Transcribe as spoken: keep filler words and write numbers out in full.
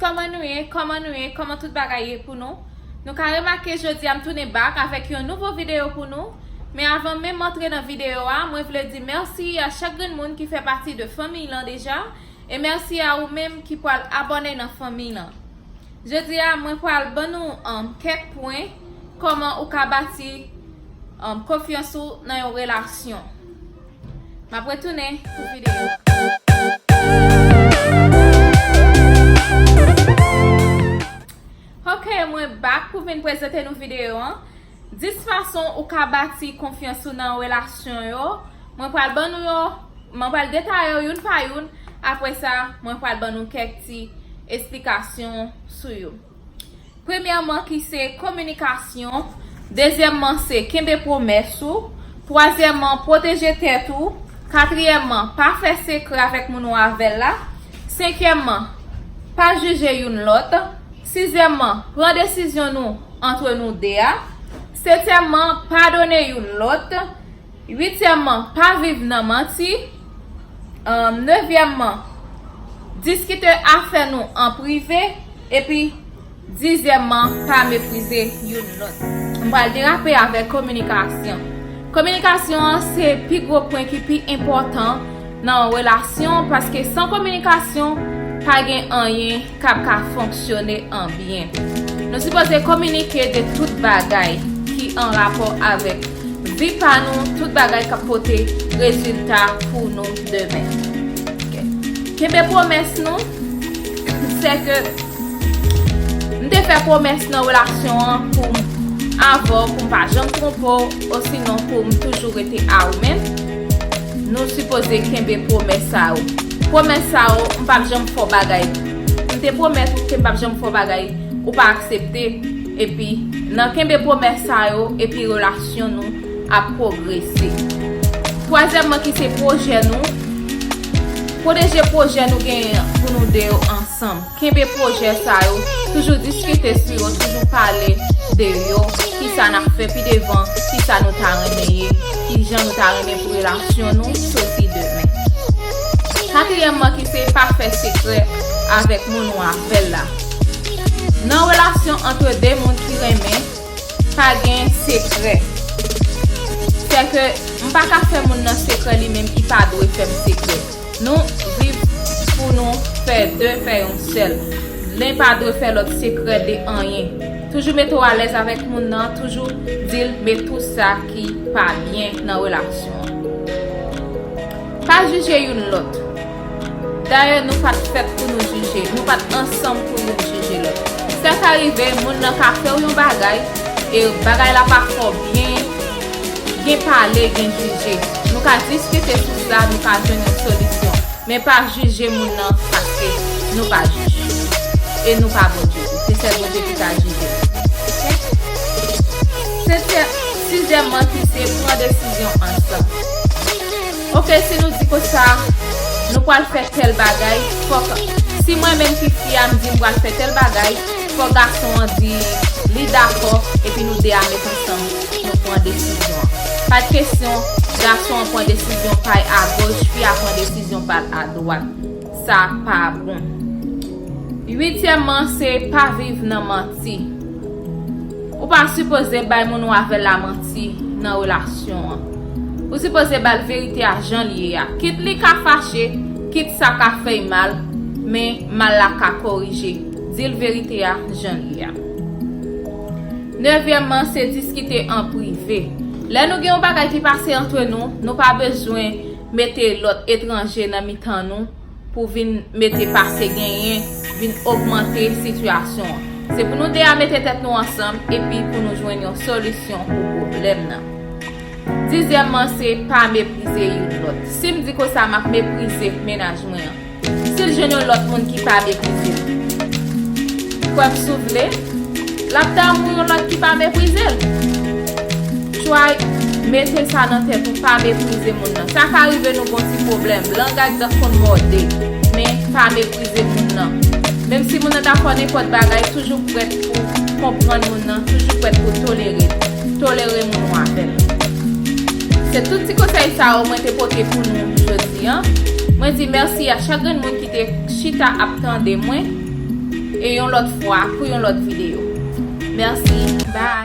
Kòman nou ye? Kòman nou ye? Kòman tout bagay ye pou nou? Nou ka remake jodi a m tounen back avèk yon nouvo videyo pou nou. Men avan menm antre nan videyo a, mwen vle di mèsi a chak grenn moun ki fè pati de fanmiy lan deja. E mèsi a ou menm ki pral abòne nan fanmiy lan. Jodi a, mwen pral ban nou, um, kèk pwen kòman ou ka bati, um, konfyans ou nan yon relasyon. M ap retounen pou videyo. Ok, mwen back pou vin prezante nou videyo an. Dis fason ou ka bati konfyans ou nan relasyon yo. Mwen pral ban nou yo, mwen pral detaye yo youn pa youn. Apre sa, mwen pral ban nou kèk ti esplikasyon sou yo. Premyèman, ki se kominikasyon. Dezyèmman, se kenbe pwomès ou. Twazyèmman, pwoteje tèt ou. Katriyèmman, pa fè sekrè avèk moun ou avè l la. Senkyèmman, pa jije youn lòt. Sizyèmman, pran desizyon nou antre nou de a. Setyèmman, padone youn lòt. Uityèmman, pa viv nan manti. Ahn, nevyèmman, diskite afè nou an prive. Epi, dizyèmman, pa meprize youn lòt. M pral derape avèk kominikasyon. Kominikasyon an se pi gwo pwen ki pi enpòtan nan yon relasyon, paske san kominikasyon, pa gen anyen k ap ka fonksyone an byen. Nou sipoze kominike de tout bagay ki an rapò avèk vi pa nou, tout bagay k ap pote rezilta pou nou demen. Ok. Kenbe pwomès nou, se ke m te fè pwomès nan relasyon an pou m avè w, pou m pa janm twonpe w, osinon pou m toujou rete a ou menm. Nou sipoze kenbe pwomès sa yo. Pwomès sa yo, m p ap janm fè w bagay. M te pwomèt ou ke m p ap janm fè w bagay ou pa aksepte. Epi, nan kenbe pwomès sa yo, epi relasyon nou ap pwogrese. Twazyèmman, ki se pwojè nou. Pwoteje pwojè nou genyen pou nou de yo ansanm. Kenbe pwojè sa yo, toujou diskite sou yo, toujou pale de yo, kisa n ap fè pi devan, kisa nou ta renmen ye, kijan nou ta renmen pou relasyon nou soti demen. Katriyèmman, ki se pa fè sekrè avèk moun ou avè l la. Nan relasyon ant de moun ki renmen, pa gen sekrè. Sèke m pa ka fè moun nan sekrè, li menm li pa dwe fè m sekrè. Nou viv pou nou fè de, fè yon sèl. Len pa dwe fè lòt sekrè de anyen. Toujou mete w alèz avèk moun nan, toujou di l men tout sa ki pa byen nan relasyon an. Pa jije youn lòt. Dayè, nou pa t fèt pou nou jije. Nou pa t ansanm pou youn jije lòt. Sa ka rive, moun nan ka fè w yon bagay, e bagay la pa fè w byen, gen pale, gen jije. Nou ka diskite sou sa, nou ka jwenn yon solisyon. Men pa jije moun nan, paske nou pa jij. E nou pa Bondye tou. Se sèl Bondye ki ka jije. Ok? Setyè-, sizyèmman, ki se pran desizyon ansanm. Ok, si nou di konsa, nou pral fè tèl bagay, fòk, si mwen menm ki fi a, m di m pral fè tèl bagay, fòk gason an di li dakò, epi nou de a met ansanm, nou pran desizyon an. Pa t kesyon gason an pran desizyon pa l agoch, fi a pran desizyon pa l adwat. Sa pa bon. Uityèmman, se pa viv nan manti. Ou pa sipoze bay moun ou avè l la manti nan relasyon an. Ou sipoze ba l verite a jan l ye a. Kit li ka fache, kit sa ka fè l mal, men mal la ka korije. Di l verite a jan l ye a. Nevyèmman, se diskite an prive. Lè nou gen yon bagay ki pase ant nou, nou pa bezwen mete lòt etranje nan mitan nou pou vin mete pase genyen, vin ogmante sitiyasyon an. Se pou nou de a mete tèt nou ansanm epi pou nou jwenn yon solisyon pou pwoblèm nan. Dizyèmman, se pa meprize youn lòt. Si m di konsa, m ap meprize mennaj mwen an. Si l jwenn yon lòt moun ki pa meprize l, kwè m si w vle, l ap damou yon lòt ki pa meprize l. Try mete sa nan tèt ou, pa meprize moun nan. Sa ka rive nou gon ti pwoblèm, lang ak dan konn mòde, men pa meprize moun nan. Menm si moun nan ta fè w nenpòt bagay, toujou prèt pou konprann moun nan, toujou prèt pou tolere, tolere moun ou avè l. Se tout ti konsèy sa yo mwen te pote pou nou jodi an. Mwen di mèsi a chak grenn moun ki te chita ap tande mwen. E yon lòt fwa pou yon lòt videyo. Mèsi. Bye.